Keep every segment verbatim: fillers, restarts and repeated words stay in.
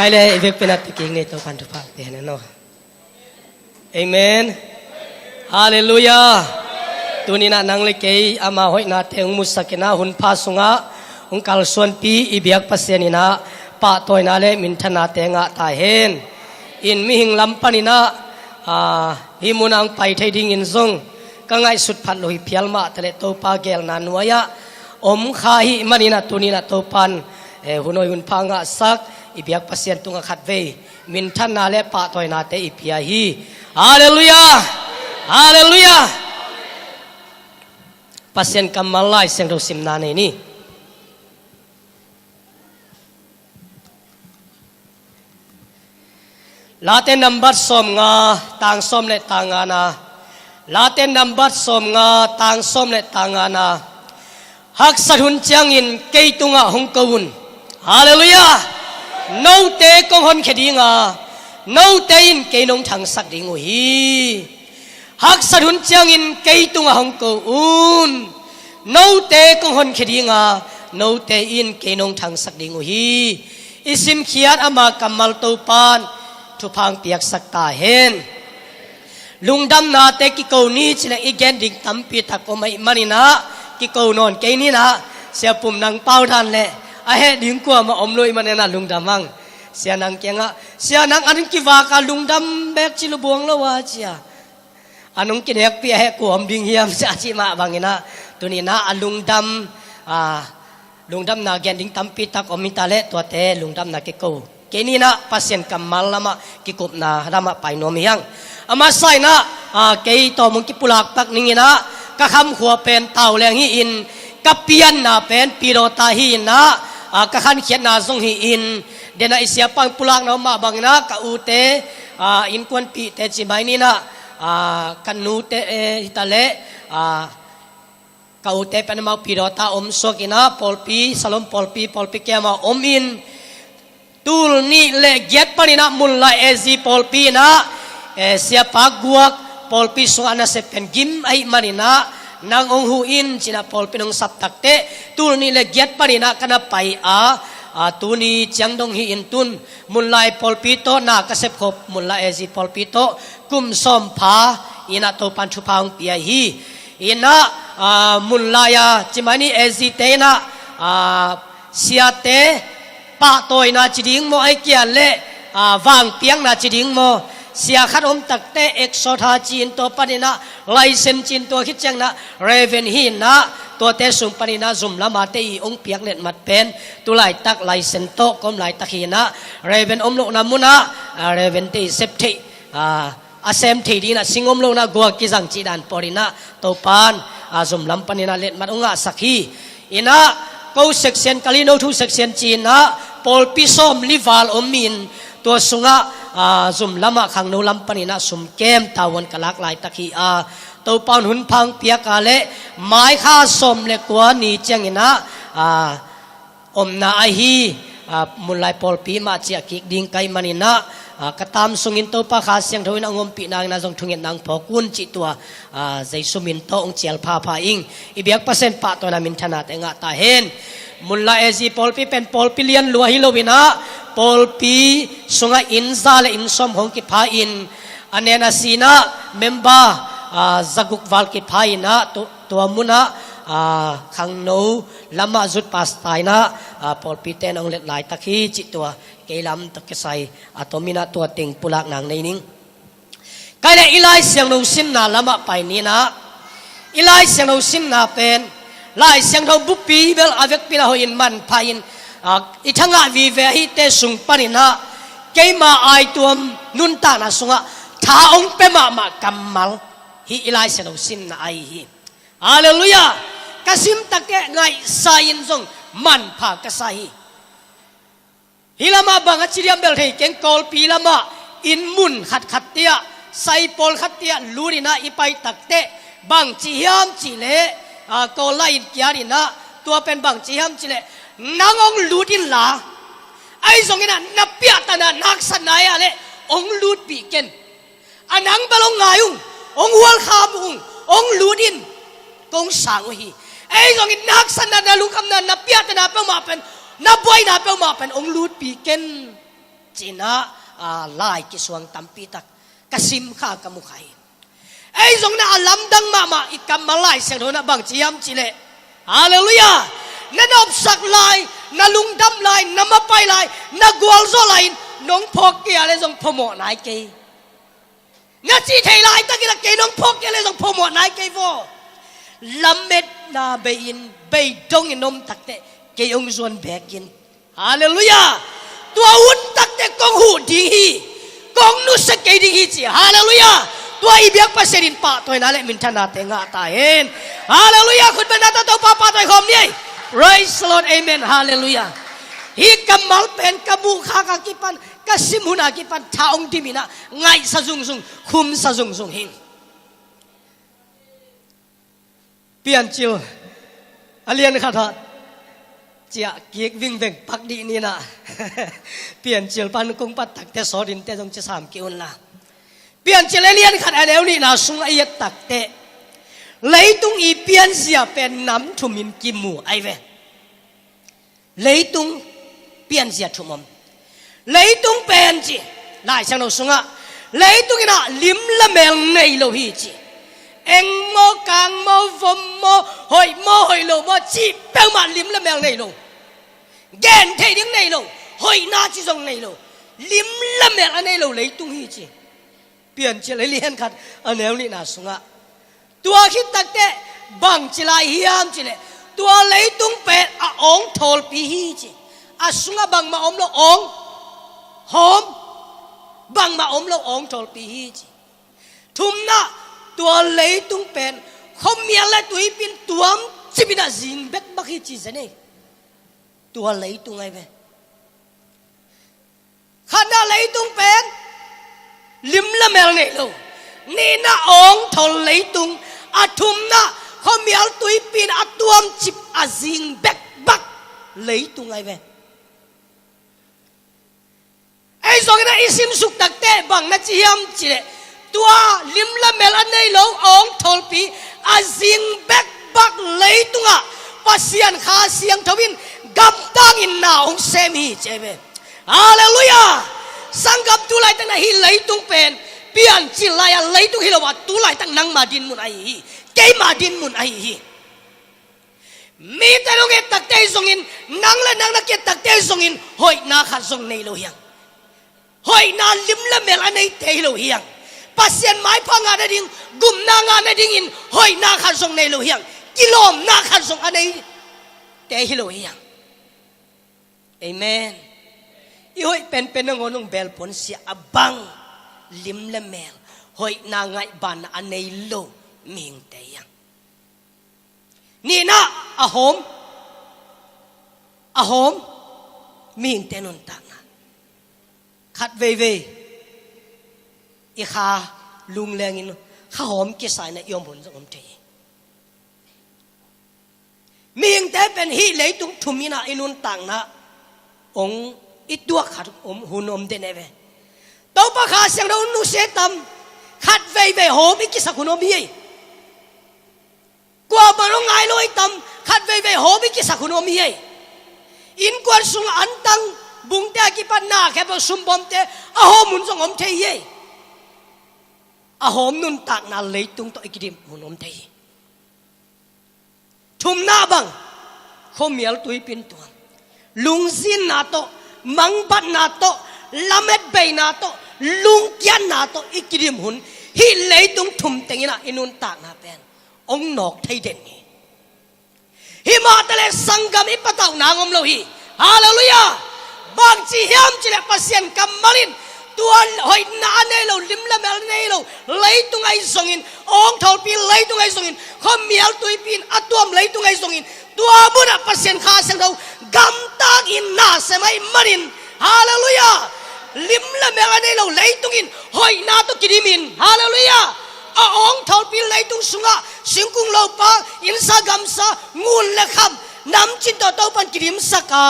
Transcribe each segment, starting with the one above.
Ai le i vekpi-in ah ti kik ni, Topa'n thupha pia hen aw. Amen. Halleluiah. Tuni-in ah nang le kei ama hoihnate hong musak-in ah hun pha sungah hong kalsuanpih i biak Pasian in ah pahtawina le minthannate ngah ta hen. In mihing lam panin ah, aa, hih munah hong pai thei dingin zong ka ngaihsut phat lo hi phial mah taleh Topa geelna nuai-ah om kha ahih manin ah tuni-in ah Topa'n, eh, hun hoih hun pha ngahsak i biak Pasian tungah khatvei minthanna le pahtawinate i pia hi. Halleluiah. Halleluiah. Pasian kammal Lai Siangtho simna nei ni. Late nambat sawmnga, tang sawm le tang ngana. Late nambat sawmnga, tang sawm le tang ngana. Haksat hun ciangin kei tungah hong ko un. Halleluiah. Note kong honkhia ding a, note in kei nong thangsak ding uh hi. Haksat hun ciangin kei tungah hong ko un. Note kong honkhia ding a, note in kei nong thangsak ding uh hi. I simkhiat ama kammal Topa'n thupha hong piaksak ta hen. Lungdamnate kiko ni ci-in ah i gen ding tampi tak om ahih manin ah kiko nawn kei ni-in ah, Sia Pum, nang pau dan leh a heh ding kuamah om lo ahih manin ah lungdam hang. Sia Nang kiangah, Sia Nang an kivak a lungdam bek ci lua buang lo a, ci a, an hong kinekpih a heh kua om ding hiam, sia cih mah bangin ah tuni-in ah a lungdam, aa, lungdamna gen ding tampi tak om hi ta leh tuate lungdamna kiko kei ni-in ah Pasian kammal lamah kikupna lamah pai nuam hi hang. A masa-in ah, aa, kei tawm hong kipulak pak ning-in ah ka khamkhua pen Tauleng hi-in, ka pianna pen Pidawta hi-in ah, aa, ka khankhiatna zong hi-in, den ah i siapa in pulakna om mah bangin ah ka ute, aa, innkuanpihte ci mai ni-in ah, aa, ka nute, eh, hi ta leh, aa, ka ute pen amau Pidawta om suak-in ah pawlpi, Salom pawlpi, pawlpi camp ah om in, tul nih le giat panin ah Munlai A Z pawlpi in ah, eh, siapa guak pawlpi sungah nasep pen gim ahih manin ah nang hong huh in ci-in ah pawlpi in hong sap takteh tul nih le giat panin ah ka na pai a, aa, tuni ciang dong hi-in tun Munlai pawlpi tawh na ka sepkhop, Munlai A Z pawlpi tawh kum sawm pha in ah Topa'n thupha hong pia hi. In ah, aa, Munlai-a ci mai ni, A Z te in ah, aa, siate pahtawina ci ding maw, ahih kei leh, aa, vangpiakna ci ding maw, sia khat om takteh exhorter ci-in, tua panin ah license ci-in, tua khit ciangin ah reverend hi-in ah tuate sung panin ah zum lamate i hong piak letmat pen tu laitak license tawh ka om laitak hi-in ah reverend om lohna munah, aa, reverend te i sep theih, aa, a sem thei dingin ah sing om lo-in ah gua kizang cih dan pawlin ah Topa'n, aa, zum lam panin ah letmat hong ngahsak hi. In ah ko section, Kalino thu section ci-in ah pawlpi sawmli val om in, tua sungah, aa, zum lamah khangno lam panin ah sum kem tavuan ka lak laitak hi a, Topa'n hun pha hong piak a leh mai kha sawm le kua ni ciangin ah, aa, omna ahi, aa, Munlai pawlpi mah ciah kik ding ka hih manin ah, aa, ka taam sungin Topa Kha Siangtho in hong ompih nangin ah zong thungetna hong phawk un cih tua, aa, Jesu min tawh hong cial phapha ing. I biak Pasian pahtawina minthannate ngah ta hen. Munlai A Z pawlpi pen pawlpi lian lua hi lo-in ah pawlpi sungah inn za le inn sawm hong kipha in, a nen a sin ah member, aa, zaguk val kipha in ah tu tua munah, aa, khangno lamah zut pasta in ah, aa, pawlpite in hong let laitak hi cih tua kei lam tawh kisai a tomin ah tua teng pulakna nei ning. Kei le i Lai Siangtho simna lamah pai ni-in ah, i Lai Siangtho simna pen Lai Siangtho bupi bel a vekpi-in ah hoih in manpha in, aa, i thangah vive ahihte sung panin ah keima aituam nuntakna sungah tha hong pia mahmah kammal hi i Lai Siangtho simna ahi hi. Halleluiah. Ka sim takteh ngaihsa in zong manpha ka sa hi. Hih lamah bang a ci diam bel thei keng, Kawlpi lamah inn mun khatkhat te ah, saipawl khat te ah lut in ah i pai takteh bang ci hiam cih leh, aa, Kawl lai-in kiat in ah, tua pen bang ci hiam cih leh, nang hong lut inla, ahi zongin ah na piahtana na haksatna hi a leh hong lutpih ken. A nang bel hong ngai ung, hong hualkham ung, hong lut in, kong sang uh hi. Ahi zongin na haksatna, na lungkhamna, na piahtana peuhmah pen, na buaina peuhmah pen hong lutpih ken. Cinah, a, lai kisuang tampi tak ka sim kha ka mu kha hi. Ei zong na a lamdang mahmah i kammal Lai Siangtho na bang ci hiam cih leh, Halleluiah, na nopsak lai, na lungdam lai, na mapai lai, na gualzawh lai in nong phawk kei a leh zong phamawh nai kei. Na cih thei laitakin a kei nong phawk kei leh zong phamawh nai kei vaw. Lametna bei-in, bei dongin om takteh kei hong zuan bekin. Halleluiah. Tua hun takteh kong huh ding hi, kong nusia kei ding hi ci. Halleluiah. Tua i biak Pasian in pahtawina le minthanna te ngah ta hen. Halleluiah. Khutbetna tawh Topa pahtawi khawm ni ei. Praise the Lord. Amen. Halleluiah. Hih kammal pen ka muh khak a kipan, ka sim hun a kipan tha hong dim in ah, ngaihsa zungzung, khumsa zungzung hi ing. Piancil a lian khat ah ciah kik vingveng pak dih ni in ah, Piancil pan kong pat takteh sawt inteh zong ci sam kei un la. Piancil a lian khat a neu nihna sungah i et takteh, leitung i pianzia pen nam thum in kimu ahi ve. Leitung pianzia thum om. Leitung pen ci, Lai Siangtho sungah, leitung in ah lim le mel nei lo hi ci. Eng maw, kang maw, vom maw, hoih maw, hoih lo maw cih peuhmah lim le mel nei lo. Gen theih ding nei lo. Hoihna cih zong nei lo. Lim le mel a nei lo leitung hi ci. Piancil a lian khat a neu nihna sungah. Tua khit takteh bang ci lai hiam cih leh, tua leitung pen a awngthawlpi hi ci. A sungah bangmah om lo, awng, hawm, bangmah om lo, awngthawlpi hi ci. Thumna, tua leitung pen khuamial le tuipi in tuamcip in ah zing bekbak hi ci zen ei. Tua leitung ahi ve. Khatna, leitung pen lim le mel nei lo. Nihna, awngthawl leitung. A thumna, khuamial tuipi in a tuamcip, a zing bekbak leitung ahi ve. Ei zongin ah i simsuk takteh bang na ci hiam cih leh, tua lim le mel a nei lo, awngthawlpi, a zing bekbak leitungah Pasian Kha Siangtho in gamtangin na hong sem hi ci ahi ve. Halleluiah. Sanggam, tu laitak na hih leitung pen Piancil lai-a leitung hi lo a, tu laitak nangma dinmun ahi hi. Keima dinmun ahi hi. Mite nong et takteh zongin, nang le nang na ki-et takteh zongin hoihna khat zong nei lo hi hang. Hoihna lim le mel a neite hi lo hi hang. Pasian maipha ngah nading, gupna ngah nadingin hoihna khat zong nei lo hi hang. Kilawmna khat zong a neite hi lo hi hang. Amen. I hoih penpen nangawn hong belpuan sia a bang lim le mel, hoihna, ngaihbanna a nei lo mihingte hi hang. Nihna, a hawm, a hawm mihingte nuntakna. Khat veivei i kha lunglengin kha hawm kisa in ah i om hun zong om thei hi. Mihingte pen hih leitung thum in ah i nuntakna hong i tuak khat om, hun om den e ve. Topa Kha Siangtho nusia tam, khat veivei hawm i kisak hun om hi ei. Kuamah hong ngai lo i tam, khat veivei hawm i kisak hun om hi ei. Innkuan sungah antang, bungte a kipan na khempeuh, sumbawmte a hawm hun zong om thei hi ei. A hawm nuntakna leitung tawh i kidim hun om thei hi. Thumna bang, khuamial tuipi in tuam. Lungzinna tawh, mangbatna tawh, lametbeina tawh, lungkiatna tawh i kidim hun, hih leitung thum teng in ah i nuntakna pen hong nawk thei den hi. Hih mah taleh sanggam, i patauhna hong om lo hi. Halleluiah. Bangci hiam cih leh Pasian kammal in tua hoihna a nei lo, lim le mel a nei lo leitung ahi zongin, awngthawlpi leitung ahi zongin, khuamial tuipi in a tuam leitung ahi zongin, tua munah Pasian Kha Siangtho gamtangin na sem ahih manin, halleluiah, lim le mel a nei lo leitung in hoihna tawh kidim in, halleluiah, a awngthawlpi leitung sungah singkung lopa, innsa gamsa, ngun le kham, namcin tawh Topan kidimsak a,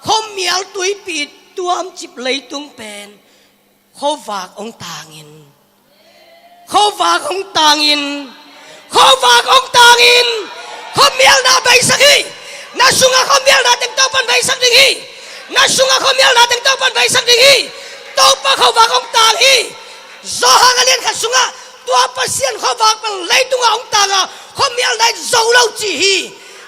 khuamial tuipi tuamcip leitung pen khuavak hong tangin, khuavak hong tangin, khuavak hong tangin, khuamialna beisak hi. Na sungah khuamialna teng Topan beisak ding hi. Na sungah khuamialna teng Topan veisak ding hi. Topa khuavak hong tang hi. Johan a lian khat sungah tua Pasian khuavak bel leitungah hong tanga khuamialna in zo lo ci hi.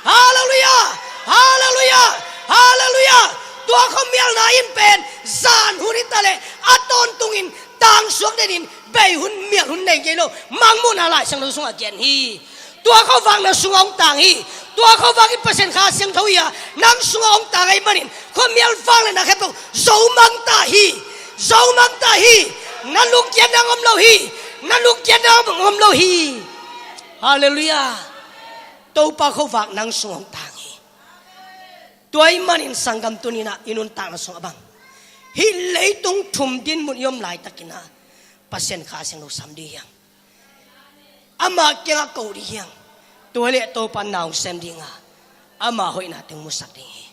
Halleluiah. Halleluiah. Halleluiah. Tua khuamialna in pen zan hun hi taleh a tawntungin tangsuak denin bei hun mial hun nei ngei lo. Mangmuhna Lai Siangtho sungah gen hi. Tua khuavak na sungah hong tang hi. Tua khuavak in Pasian Kha Siangtho hi a nang sungah hong tang ahih manin khuamial vangliatna khempeuh zo mang ta hi. Zo mang ta hi. Na lungkiatna om lo hi. Na lungkiatna om lo hi. Halleluiah. Topa khuavak nang sungah hong tang hi. Tua ahih manin sanggam, tuni-in ah i nuntakna sungah bang, hih leitung thum dinmun i om laitakin ah Pasian Kha Siangtho sam ding hi hang. Ama kiangah ko ding hi hang. Tua leh Topa in na hong sem ding a, ama hoihna teng musak ding hi.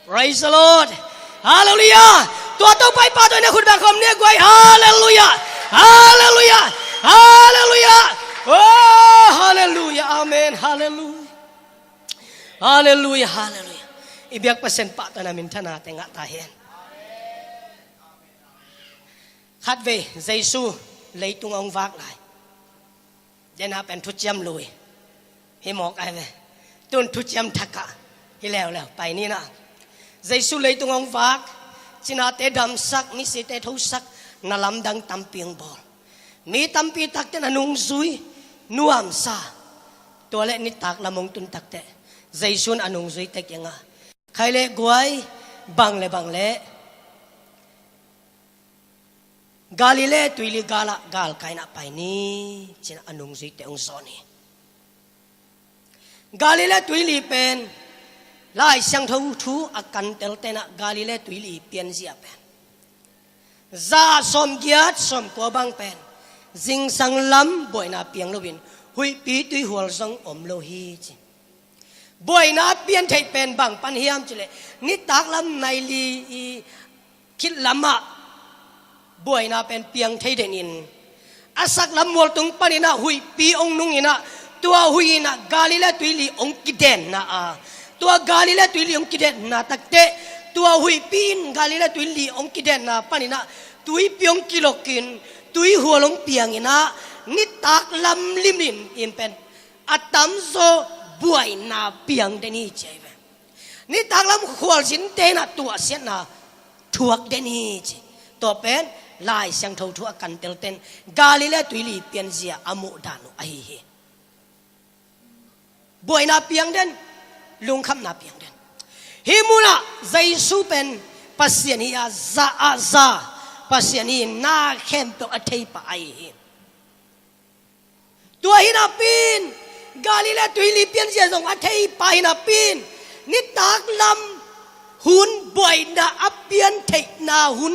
Praise the Lord. Halleluiah. Tua Topa i pahtawi na khut beng khawm ni a guai. Halleluiah. Halleluiah. Halleluiah. Oh, halleluiah. Amen. Halleluiah. Halleluiah, halleluiah. I biak Pasian pahtawina minthanna teng ngah ta hen. Khatvei Jesu leitung hong vak lai, dena pen thuciam lui hi mawk ai ve. Tun thuciam thak ah hi leuleu pai ni na. Jesu leitung hong vak, cinate damsak, misite thosak, na lamdang tampi hong bawl. Mi tampi takte na nungzui nuamsa. Tua leh nitak lam hong tun takteh Jesu in a nungzuite kiangah, khaile guai, bang le bang le Galilee tuili galah galkah in ah pai ni, ci-in a nungzuite hong zawn hi. Galilee tuili pen Lai Siangtho thu a kantelte in ah Galilee tuili pianzia pen za sawmgiat sawmkua bang pen zingsang lam buaina piang loin huihpi tuihual zong om lo hi ci. Buaina pian theih pen bang pan hiam cileh nitak lam nai li i khit lamah buaina pen piang thei denin a sak lam mualtung panin ah huihpi hong nungin ah tua huih in ah Galilee tuili hong kidenna a, tua Galilee tuili hong kidenna takteh tua huihpi in Galilee tuili hong kidenna panin ah tuipi hong kilokin tuihual hong piangin ah nitak lam limin in pen a tamzaw buaina piang den hi ci ahi ve. Nitak lam khualzinte in ah tuahsiatna thuak den hi ci. Tua pen Lai Siangtho thu a kantelten Galilee tuili pianzia a muhdan uh ahi hi. Buaina piang den, lungkhamna piang den. Hih munah Jesu pen Pasian hi a, za a za Pasian hi, na khempeuh a thei pa ahi hi. Tua hi napi-in Galilee tuili pianzia zong a thei pa hi napi-in nitak lam hun buaina a pian theihna hun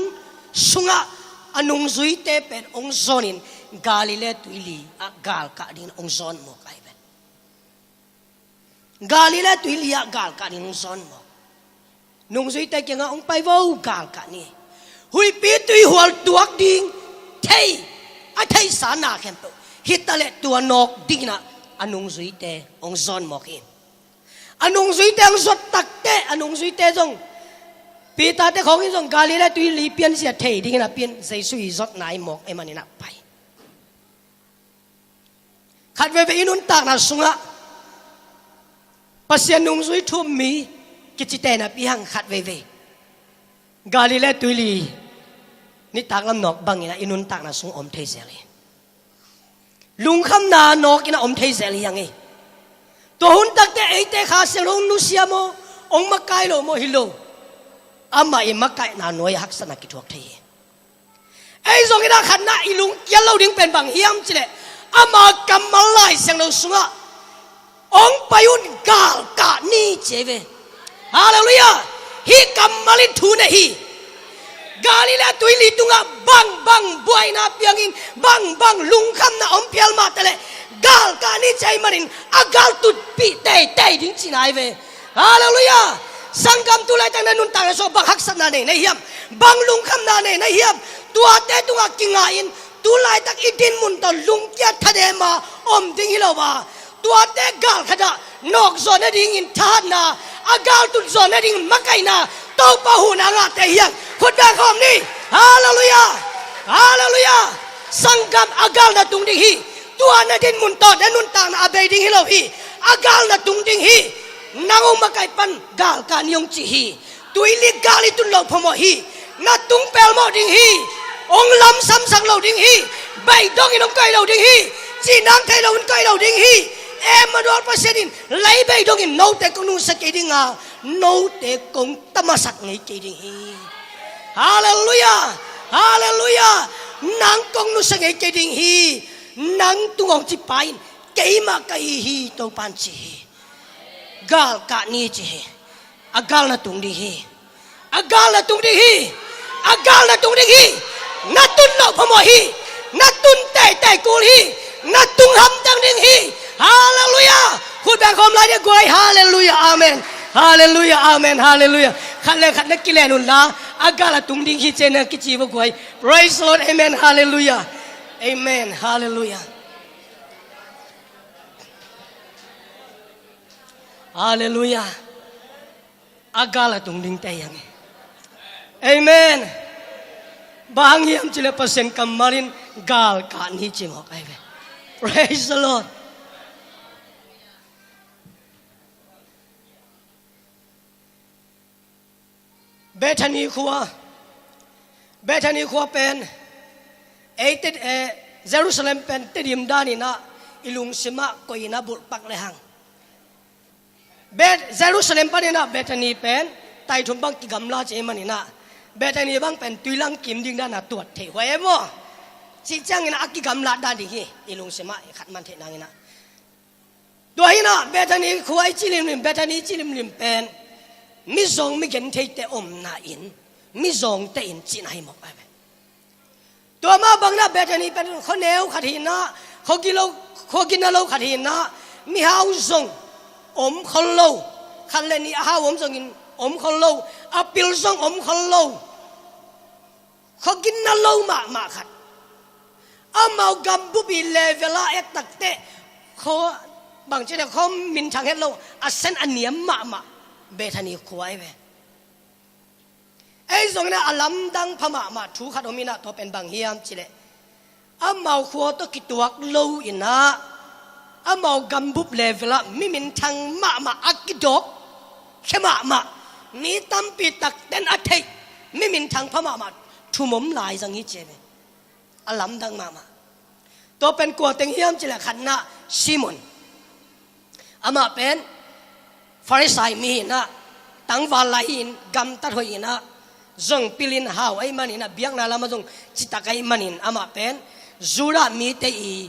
sungah a nungzuite pen hong zawnin Galilee tuili ah galkah dingin hong zawn mawk ahi pen. Galilee tuili ah galkah ding hong zawn mawk. Nungzuite kiangah hong pai vo, galkah ni. Huihpi tuihual tuak ding thei, a theihsa na khempeuh hi taleh tua nawk dingin ah a nungzuite hong zawn mawk hi. A nungzuite hong zawt takteh a nungzuite zong Peter te khawng in zong Galilee tuili pianzia thei dingin a pian Jesu i zawtna i mawk ahih manin ah pai. Khat veivei i nuntakna sungah Pasian nungzui thu-um mi kicite napi hang khat veivei Galilee tuili nitak lam nawk bangin ah i nuntakna sung om thei zel hi. Lungkhamna nawkin ah om thei zel hi hang hi. Tua hun takteh eite Kha Siangtho hong nusia maw, hong makai lo maw, hi lo. Amah i makaihna nuai-ah haksatna kithuak thei hi. Ei zong i dah khatna i lungkial lo ding pen bang hiam cileh ama kammal Lai Siangtho sungah hong pai un, galkah ni ci ahi ve. Halleluiah. Hih kammal in thu nei hi. Galilee tuili tungah bangbang buaina piangin bangbang lungkhamna om phial mah taleh galkah ni ci ahih manin a galtutpih teitei ding cihna ahi ve. Halleluiah. Sanggam, tu laitak na nuntakna sungah bang haksatna nei na hiam? Bang lungkhamna nei na hiam? Tuate tungah kinga-in tu laitak i dinmun tawh lungkia thadema om ding hi lo a, tuate gal khatah nawk zawh nadingin thahatna, a galtut zawh nadingin makaihna Topa huhna ngahte hi hang. Khut beng khawm ni. Halleluiah. Halleluiah. Sanggam, a gal na tung ding hi. Tua na dinmun tawh na nuntakna a bei ding hi lo hi. A gal na tung ding hi. Nang hong makaih pan galkah ni hong ci hi. Tuilik gal i tun loh phamawh hi. Na tung pelmawh ding hi. Hong lamsamsak lo ding hi. Beidongin hong koih lo ding hi. Cih nang thei lo in koih lo ding hi. Emmanuel Pasian in lei beidongin note kong nungsak kei ding a, note kong tamasak ngei kei ding hi. Halleluiah. Halleluiah. Nang kong nungsak ngei kei ding hi. Nang tung hong ci pa in keimah ka hi hi, Topa in ci hi. Galkah ni ci hi. A gal na tung ding hi. A gal na tung ding hi. A gal na tung ding hi. Na tun loh phamawh hi. Na tun teitei kul hi. Na tung hamtang ding hi. Halleluiah. Khut beng khawm lai dia guai. Halleluiah. Amen. Halleluiah. Amen. Halleluiah. Khat le khat na kilen un la. A gal a tung ding hi ci-in na kici va guai. Praise the Lord. Amen. Halleluiah. Amen. Halleluiah. Halleluiah. A gal a tung dingte hi hang hi. Amen. Bang hang hiam cih leh Pasian kammal in galkah ni ci mawk ahi ve. Praise the Lord. Bethany khua, Bethany khua pen, ei Te-, eh, Jerusalem pen Tedim dan in ah, i lungsim ah koih in ah bulhpak le hang. Beth-, Jerusalem panin ah Bethany pen tai thum bang kigamla ci ahih manin ah, Bethany bang pen tuilang kim ding dan a tuat theih huai e maw. Cih ciangin ah a kigamlat dan ding hi, i lungsim ah i khat man theih nangin ah. Tua hi in ah Bethany khua i ci limlim, Bethany i ci limlim pen mizong, migentheite omna inn, mizongte inn cihna hi mawk ahi ve. Tua mah bangin ah Bethany pen khuaneu khat hi in ah, khuagilo, khuagina lo khat hi in ah, mihau zong om khol lo, khat le nih a hau om zongin om khol lo, a pil zong om khol lo, khuagina lo mahmah khat. Amau gambup i level ah et takteh, khua, bangci leh khua minthang het lo, a sen a niam mahmah Bethany khua ahi ve. Ei zong in ah a lamdang pha mahmah thu khat om in ah, tua pen bang hiam cih leh, amau khua tawh kituak lo in ah, amau gambup level ah mi minthang mahmah a kidawk khia mahmah, mi tampi takten a theih mi minthang pha mahmah thum om lai zang hi ci ve. A lamdang mahmah. Tua pen kua teng hiam cih leh khatna Simon. Amah pen Farisai mi hi in ah, tangval lai hi in, gamtat hoih hi in ah, zong pil in hau ahih manin ah, biakna lamah zong citak ahih manin amah pen Judah mite i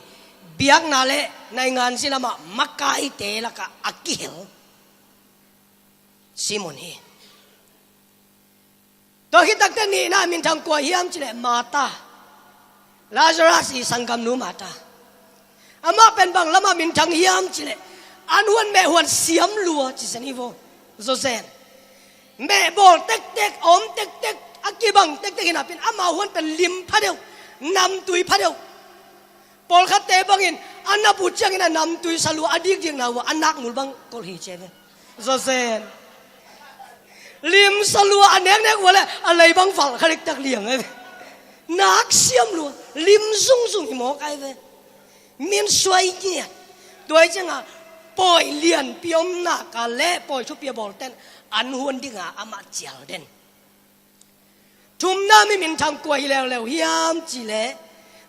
biakna le nainganzi lamah makaite lakah a kihel Simon hi. Tua khit takteh nihna minthang kua hiam cih leh Martha, Lazarus i sanggamnu Martha. Amah pen bang lamah minthang hiam cih leh, an huan meh huan siam lua ci zen hi vo. Zawzen. Meh bawl tektek, a om tektek, a kibang tektek hi napi in amau huan pen lim pha deuh, namtui pha deuh. Pawlkhatte bangin a nap uh ciangin a namtui sa lua, a dikdikna uh a, a nakmul bang kolh hi ci ve. Zawzen. Lim sa lua, a neknek uh leh a lei bang valh kha dektak liang e. Nak siam lua, lim zungzung hi mawk ahi ve. Min suai ngiat. Tua hi ciangah pawi lianpi om nak leh pawi thupi a bawlten an huan dingah amah cial den. Thumna mi minthang kua hi leuleu hiam cih leh,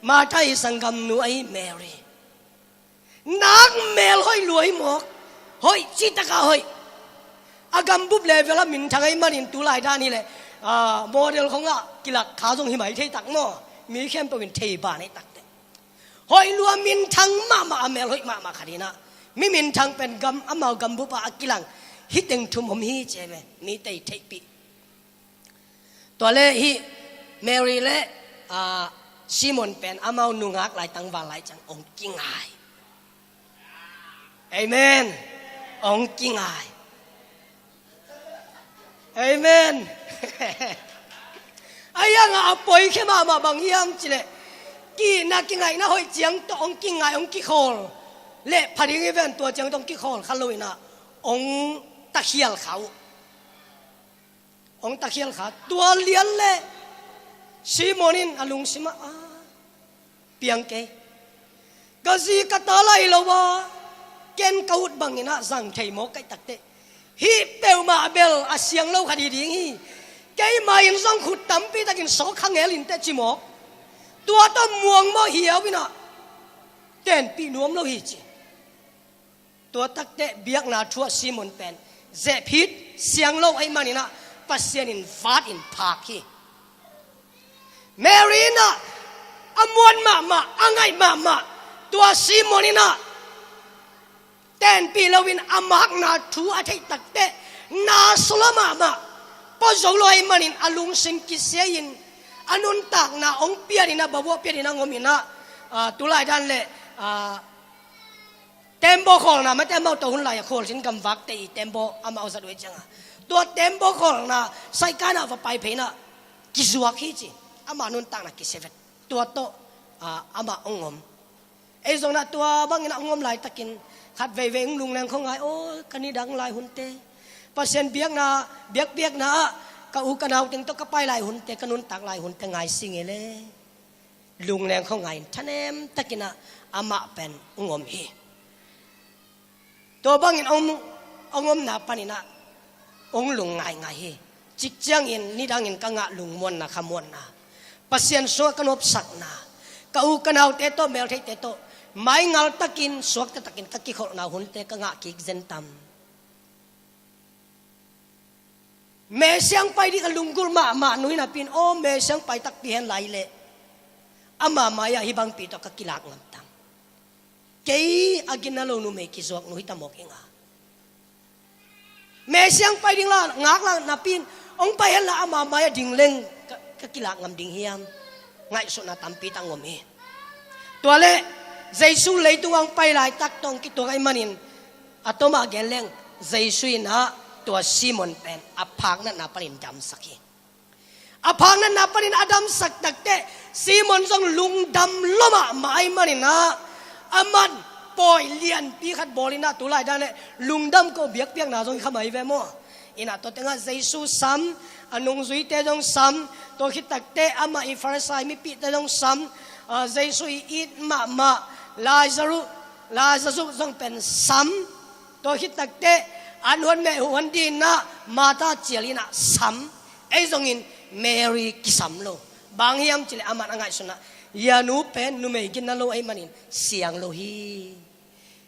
Martha i sanggamnu ahi Mary. Nak mel hoih lua hi mawk. Hoih, citak a hoih. A gambup level ah minthang ahih manin tulai dan hi leh, ah, model khong ah kilak kha zong hi mai thei tak maw. Mi khempeuh in thei ban ahih takteh. Hoih lua, minthang mahmah, a mel hoih mahmah khat hi in ah. Mi minthang pen gam, amau gambup ah a kilang hi teng thum om hi ci ve. Mite i theihpih. Tua leh hih Mary leh, ah, Simon pen amau nungak lai, tangval lai ciang hong kingai. Amen. Hong kingai. Amen. Ahi hangah a poi khia mahmah bang hiam cih leh, kihna kingaihna hoih ciang tawh hong kingai, hong kikhawl leh pha ding hi ven, tua ciang tawh hong kikhawl kha lo in ah hong takhial kha uh. Hong takhial kha. Tua lian le Simon in a lungsim ah, "Ah, piang kei. Ka zi ka ta lai lo a, ken ka ut bangin ah zang thei mawk ka hih takteh, hih peuhmah bel a siang lo kha ding hi. Keimah in zong khut tampi takin sawk kha ngel inteh," ci mawk. Tua tawh muangmawh hiau in ah tenpih nuam lo hi ci. Tua takteh biakna thu ah Simon pen zehphit siang lo ahih manin ah Pasian in vatin phak hi. Mary in ah a muan mahmah, a ngaih mahmah, tua Simon in ah tenpih loin a makna thu a theih takteh na sula mahmah, pua zo lo ahih manin a lungsim kisia-in a nuntakna hong piatin ah, babuah piatin ah hong om in ah, ah, tulai dan le, ah, tembaw khawlna, mate, amau tawh hun lai-a khawl sin gamvakte i tembaw amau zat uh hi ciangah, tua tembaw khawlna saikana va pai phei in ah kizuak hi ci. Ama nuntakna kisia vet. Tua tawh, ah, amah hong om. Ei zong in ah tua bangin ah hong om laitakin khat veivei hong lungleng khawng ngai, "Aw, ka nidang lai hunte, Pasian biakna, biakpiakna ah ka u ka nau teng tawh ka pai lai hunte, ka nuntak lai hunte ngai sing e le." Lungleng khawng ngai-in thanem takin ah amah pen hong om hi. Tua bangin hong, hong omna panin ah hong lung ngaingai hi. Cik ciangin nidangin ka ngah lungmuanna, khamuanna, Pasian sungah ka nopsakna, ka u ka naute tawh, meltheihte tawh maingal takin, suakta takin ka kikholhna hunte ka ngah kik zen tam? Messiah hong pai ding a lunggulh mahmah nu hi napi-in, aw, Messiah hong pai takpi hen lai leh ama mai-ah hih bangpi tawh ka kilak ngam tam? Kei a ginna lo numei kizuak nu hi ta mawk ing a. Messiah hong pai ding la ngaklah napi-in, hong pai hen la ama mai-ah ding leng ka, ka kilak ngam ding hiam? Ngaihsutna tampi tak hong om hi. Tua leh Jesu leitungah hong pai laitak tawh hong kituak ahih manin, a tawmah gen leng, Jesu in ah tua Simon pen a phaknatna panin damsak hi. A phaknatna panin a damsak takteh Simon zong lungdam lua mahmah ahih manin ah, aman pawi lianpi khat bawl in ah, tulai dan leh lungdam ko biakpiakna zong hi kha mai ve maw. In ah tua tengah Jesu sam, a nungzuite zong sam, tua khit takteh amah i Farisai mipihte zong sam, ah, Jesu i it mahmah Lazarus, Lazarus zong pen sam. Tua khit takteh an huan meh huan ding in ah Martha cial in ah sam. Ei zongin Mary kisam lo. Bang hiam cih leh aman a ngaihsun ah, "Hih a nu pen numei ginna lo ahih manin siang lo hi.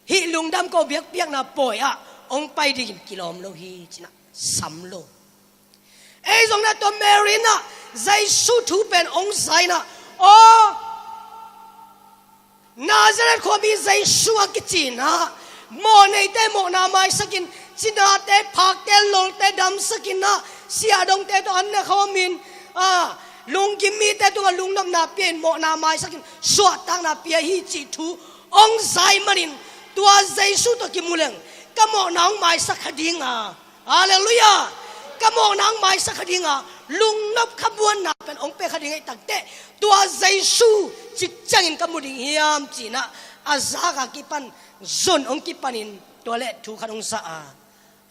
Hih lungdam ko biakpiakna pawi ah hong pai dingin kilawm lo hi," ci-in ah sam lo. Ei zong in ah tua Mary in ah Jesu thu pen hong za in ah, aw, Nazareth khuami Jesu a kici in ah, mawhneite mawhna maisakin, cinate, phakte, lolte damsakin ah, siahdongte tawh an ne khawmin, ah, lunggim mite tungah lungnopna pia-in mawhna maisakin, suahtakna pia hi cih thu hong za ahih manin, tua Jesu tawh kimu leng ka mawhna hong maisak kha ding a, Halleluiah. Ka mawhna hong maisak kha ding a, lungnop khamuanna pen hong pia kha ding ahih takteh, tua Jesu cik ciangin ka mu ding hiam ci-in ah a zak a kipan zon hong kipanin tua leh thu khat hong za a,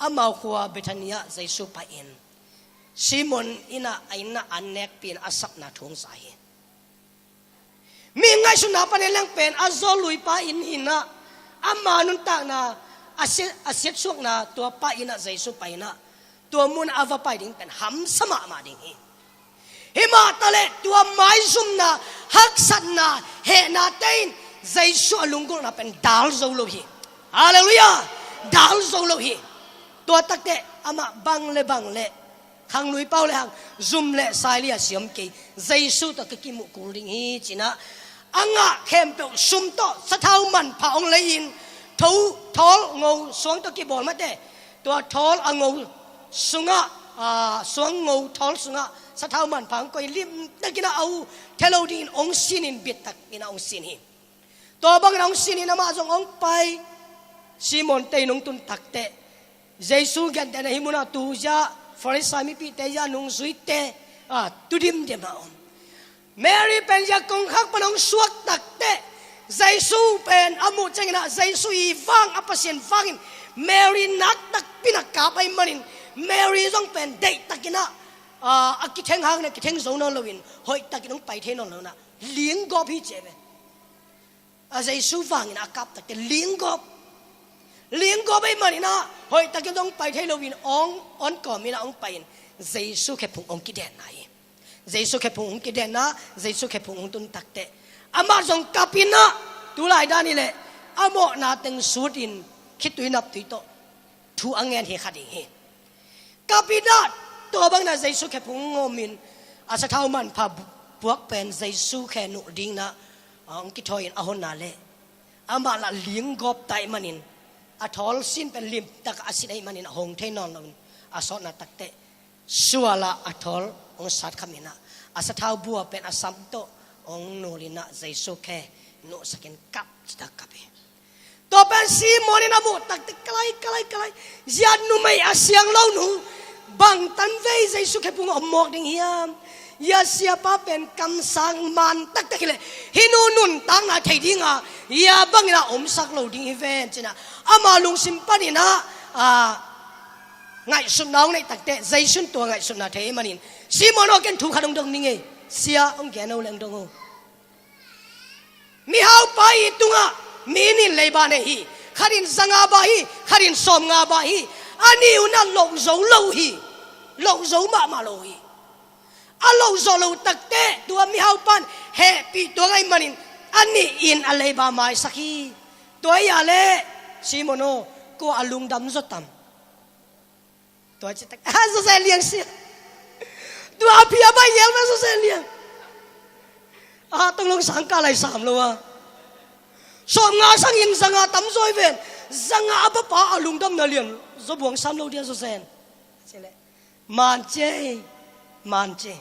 amau khua Bethany ah Jesu pai-in Simon in ah a inn ah an nekpih in a sapna thu hong za hi. Mi ngaihsutna panin leng pen a zawlluipa inn hi in ah, ama nuntakna, a siat, a siatsuakna tua pa inn ah Jesu pai in ah, tua mun a va pai ding pen hamsa mahmah ding hi. Himah taleh tua maizumna, haksatna, hehnate in Jesu a lunggulhna pen dal zo lo hi. Halleluiah. Dal zo lo hi. Tua takteh amah bang le bang le khangluipa uh le hang zum le sai li a siam kei, Jesu tawh ka kimuh kul ding hi ci-in ah, a ngah khempeuh sum tawh sathau manpha hong lei-in, tho, thawl ngo suang tawh kibawl mate, tua thawl a ngo sungah, ah, suang ngo thawl sungah sathau manpha hong koih, limtakin ah a uh thei lo dingin hong sin-in, bittakin ah hong sin hi. Tua bangin hong sin-in amah zong hong pai. Simon tei nong tun takteh, Jesu gentehna hih munah tu zia, Farisai mipihte zia, nungzuite, ah, tu dimdim a om. Mary pen zia kongkhak pan hong suak takteh, Jesu pen a muh ciangin ah, Jesu i vang, a Pasian vangin Mary nak takpi in a kap ahih manin, Mary zong pen deihtakin ah a, a kitheng hang na kitheng zo nawn loin hoihtakin hong pai thei nawn lo na, linggawp hi ci ve. A, Jesu vangin a kap takte linggawp. Linggawp ahih manin ah hoihtakin hong pai thei loin hong, hong kawmin ah hong pai-in Jesu khephung hong kidenna hi. Jesu khephung hong kidenna, Jesu khephung hong tun takte amah zong kapin ah, tulai dan hi leh a mawhna teng sutin khitui naptui tawh thu a ngen hi kha ding hi. Kapin ah tua bangin ah Jesu khephung hong omin a sathau manpha bu-, puak pen Jesu khe nuh dingin ah, a, hong kithawi-in a honna leh amah lah linggawp ta ahih manin a thawl sin pen limtak a sin ahih manin a hong thei nawn loin a sawtna takte sualah a thawl hong sat khamin ah a sathau bua pen a sam tawh hong nulin ah Jesu khe nuhsakin kap citak kap hi. Tua pen Simon in a muh takte kalai, kalai, kalai, zia numei a siang lo nu bangtan vei Jesu khephung a om mawk ding hiam? Zia siapa pen kamsang man taktak hi leh hih nu nuntakna thei dinga zia bangin ah omsak lo ding hi ven ci-in ah ama lungsim panin ah, a, ngaihsutna hong neih takte Jesu in tua ngaihsutna thei ahih manin, Simon aw, ken thu khat hong dong ning ei, sia hong gen o leh hong dong o. Mihaupa ii tungah mi nih in leiba nei hi. Khat in zanga bah hi, khat in sawmnga bah hi. A nih un ah loh zo lo uh hi. Loh zo mahmah lo uh hi. A loh zawh loh takte tua mihaupa in hehpih tuak ahih manin a nih in a leiba maisak hi. Tua hi a leh Simon aw, kua a lungdam zaw tam? Tua citak, a, zawzen liang sia. Tua a pia bai yel ve zawzen liang. A, tong long sangkah lai sam lo a. Sawmnga sangin zanga tam zaw hi ven. Zanga a bapa a lungdamna lian zaw buang sam lo dia zawzen. Ci leh, man cei, man cei.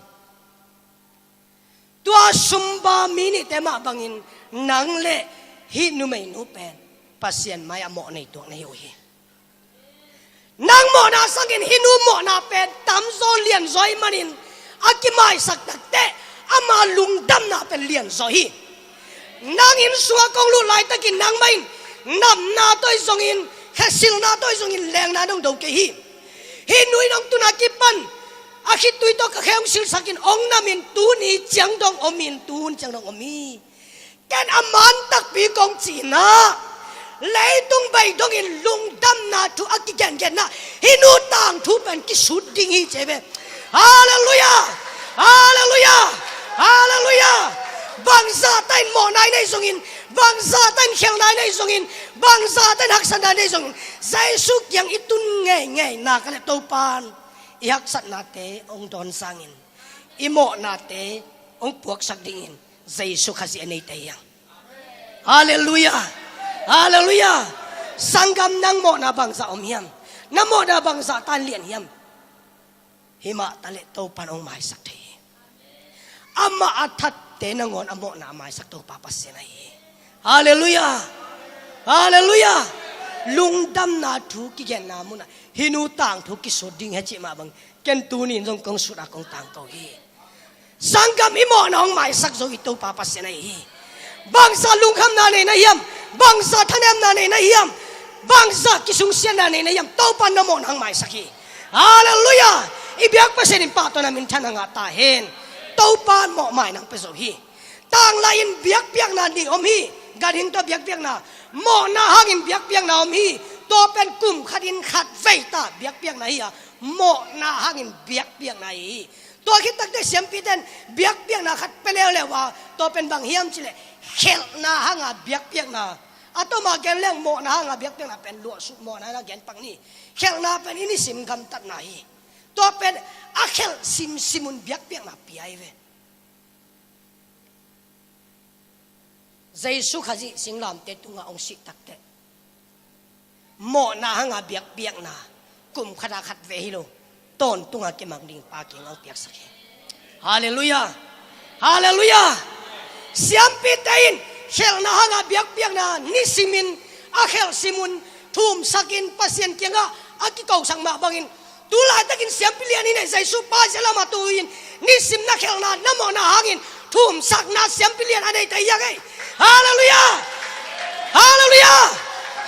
Tua sumba mi nihte mah bangin nang le hih numeinu pen Pasian mai-ah mawh nei tuak na hi uh hi. Nang mawhna sangin hih nu mawhna pen tamzaw lianzaw ahih manin a kimaisak takteh ama lungdamna pen lianzaw hi. Nang inn sungah kong lut laitakin nangmah in namna tawh hi zongin, khesilna tawh hi zongin lengna nong do kei hi. Hih nu in hong tun a kipan a khitui tawh ka khe hong silsakin hong namin tuni ciang dong omin, tun ciang dong om hi. Ken a man takpi kong cihna, leitung bei dongin lungdamna thu a kigengenna hih nu tangthu pen kisut ding hi ci ve. Halleluiah! Halleluiah! Halleluiah! Bangzah ta in mawhna i neih zongin, bangzah ta in khelhna i neih zongin, bangzah ta in haksatna i neih zongin, Jesu kiang i tun ngeingei nak leh Topa'n i haksatnate hong dawn sangin i mawhnate hong puaksak dingin Jesu Khazih a neite hi hang. Halleluiah! Halleluiah! Sanggam, nang mawhna bangzah om hiam? Na mawhna bangzah ta in lian hiam? Himah taleh Topa'n hong maisak thei hi. Amah a thatte nangawn a mawhna a maisak Topa Pasian ahi hi. Halleluiah! Halleluiah! Lungdamna thu kigenna munah hih nu tangthu kisut ding hi cih mah bang ken tuni in zong kong sut a kong tangko hi. Sanggam, i mawhna hong maisak zo i Topa Pasian ahi hi. Bangzah lungkhamna nei na hiam? Bangzah thanemna nei na hiam? Bangzah kisungsiatna nei na hiam? Topa'n na mawhna hong maisak hi. Halleluiah! I biak Pasian in pahtawi na minthanna ngah ta hen. Topa'n mawhmai nang pia zo hi. Tanglai in biakpiakna nih om hi. Ganhing tawh biakpiakna, mawhna hangin biakpiakna om hi. Tua pen kum khatin khatvei ta biakpiakna hi a, mawhna hangin biakpiakna hi. Tua khit takteh siampite'n biakpiakna khat pia leuleu a, tua pen bang hiam cih leh khelhna hanga biakpiakna. A tawm a gen leng mawhna hanga biakpiakna pen luahsut mawhna hanga gen pak ni. Khelhna pen i nisim gamtatna hi. Tua pen a khelh simsim un biakpiakna pia hi ve. Jesu Khazih singlamteh tungah hong sih takteh mawhna hanga biakpiakna kum khat a khatvei hi lo, tawntunga kimang ding Pa kiangah hong piaksak hi. Halleluiah! Halleluiah! Siampite in khelhna hanga biakpiakna nisimin a khelh simun thumsakin Pasian kiangah a kikosak mah bangin tu laitakin siampi lian i neih Jesu Pa zia lamah tu-in nisim na khelhna na mawhna hangin thumsakna siampi lian a neite hi hang ei. Halleluiah! Halleluiah!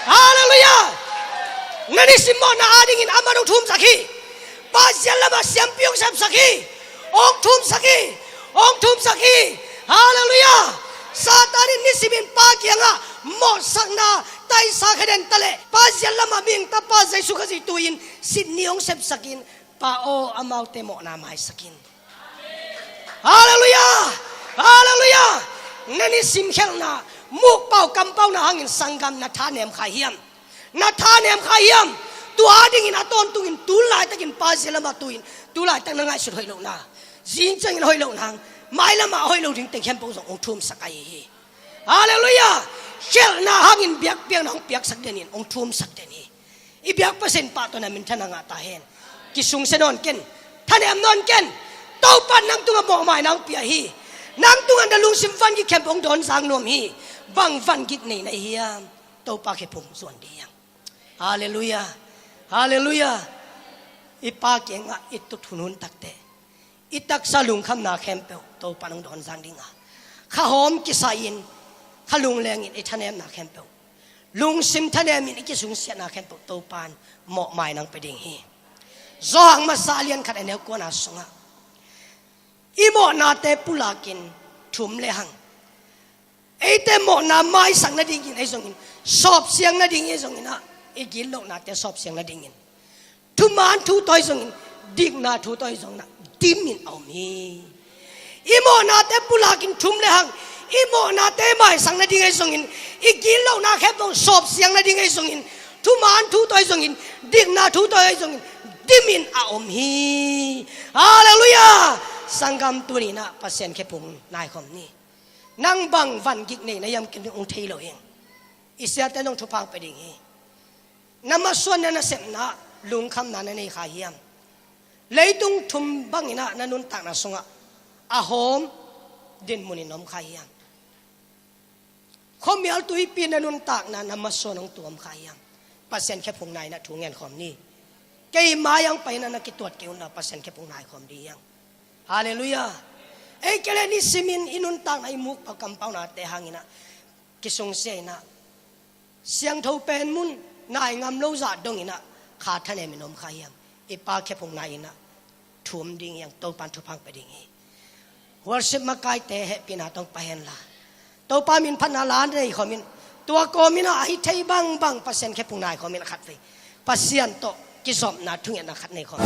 Halleluiah! Na nisim mawhna adingin amah hong thumsak hi. Pa zial lamah siampi hong sepsak hi. Hong thumsak hi. Hong thumsak hi. Halleluiah. Satan in nisimin Pa kiangah mawhsakna taisa kha den taleh Pa zial lamah mihing tapa Jesu Khazih tu-in sitni hong sepsakin, Pa aw, amaute mawhna maisakin. Halleluiah. Halleluiah. Na nisim khelhna, mukpau kampauna hangin sanggam na thanem kha hiam? Na thanem kha hiam? Tua dingin a tawntungin tu laitakin Pa zial lamah tu-in, tu laitak na ngaihsut hoih lohna, zing ciangin hoih lohna, mai lamah hoih lo ding teng khempeuh zong hong thumsak ahi hi. Halleluiah. Khelhna hangin biakpiakna hong piaksak denin hong thumsak den hi. I biak Pasian pahtawi na minthanna ngah ta hen. Kisungsia nawn ken. Thanem nawn ken. Topa nang tungah mawhmaina hong pia hi. Nang tungah na lungsim vangik khempeuh hong dawn zang nuam hi. Bang vangik nei na hiam? Topa khephung zuan ding hi hang. Halleluiah. Halleluiah. I Pa kiangah i tut hunhun takteh i taksa lungkhamna khempeuh Topa in hong dawn zang ding a, kha hawm kisai-in, kha lunglengin i thanemna khempeuh, lungsim thanemin i kisungsiatna khempeuh Topa in mawhmaina hong pia ding hi. Johan masa a lian khat a neu kuana sungah i mawhnate pulakin thum le hang, eite mawhna maisak nadingin ahi zongin, sawpsiang nading ahi zongin ah, i gitlohnate sawpsiang nadingin thuman thu tawh ahi zongin, dikna thu tawh ahi zongin ah dimin a om hi. I mawhnate pulakin thum le hang, i mawhnate maisak nading ahi zongin, i gitlohna khempeuh sawpsiang nading ahi zongin, thuman thu tawh ahi zongin, dikna thu tawh ahi zongin dimin a om hi. Halleluiah. Sanggam, tuni-in ah Pasian khephung naikhawm ni. Nang bang vangik nei na hiam, ken hong thei lo hi. I siate nong thupha hong pia ding hi. Na masuan, na nasepna, lungkhamna na nei kha hiam? Leitung thum bangin ah na nuntakna sungah a hawm dinmunin na om kha hiam? Khuamial tuipi na nuntakna, na masuan hong tuam kha hiam? Pasian khephung nai-in ah thu ngen khawm ni. Kei mai-ah hong pai-in ah na kituat kei un la, Pasian khephung nai khawm ding hi hang. Halleluiah. Ei kei le nisimin i nuntakna, i mukpau kampaunate hangin ah kisungsia-in ah, siangtho pen mun nai ngam lo zah dongin ah kha thanemin om kha hiam? I Pa khephung nai-in ah thum ding hi hang. Topa in thupha hong pia ding hi. Worship makaite hehpihna tawh hong pai hen la, Topa min phatna la nei khawmin, tua kawmin ah a hi thei bangbang Pasian khephung nai khawmin, a khatvei Pasian tawh kizopna thungetna khat nei khawm.